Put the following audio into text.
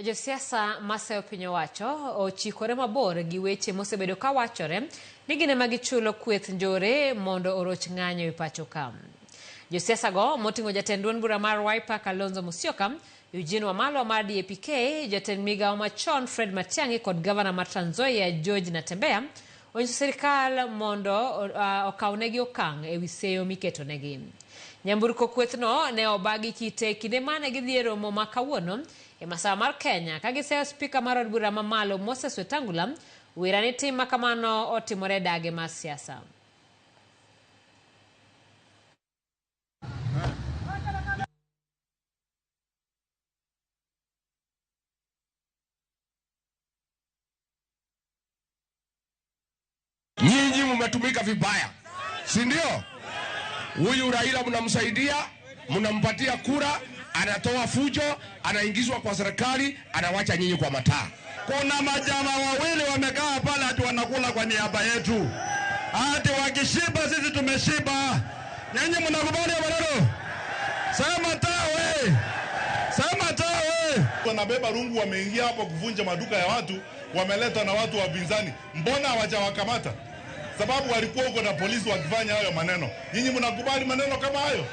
Josiasa maseyo piny owacho ochikore mabor gi weche mosebedo ka wachore ni gin ema gichulo kweth njore mondo oroch ng'anyo e pacho ka. Josiasa go moting'o jatend duond bura mar Wiper Kalonzo Musyoka, Eugene Wamalwa mar DAP-K, jatend migawo machon Fred Matiang'i kod gavana mar Trans Nzoia George Natembeya onyiso sirikal mondo okawnegi okang' ewi seyo miketonegi. Nyamburko kwethno ne obagi kite kinde mane gidhi e romo ma kawuono e masawa mar Kenya ka giseyo spika mar od bura mamalo Moses Wetangula wira ni tim ma kamano otimore e dage mar siasa. Nyinyi mmetumika vibaya, si ndio? Huyu Raila mnamsaidia, mnampatia kura, anatoa fujo, anaingizwa kwa serikali, anawacha nyinyi kwa mataa. Kuna majamaa wawili wamekaa pale ati wanakula kwa niaba yetu, ati wakishiba sisi tumeshiba. Nyinyi mnakubali maneno? Sema tawe, sema tawe. Wanabeba rungu, wameingia hapo kuvunja maduka ya watu, wameleta na watu wa upinzani. Mbona hawajawakamata? Sababu walikuwa huko na polisi wakifanya hayo maneno. Nyinyi mnakubali maneno kama hayo?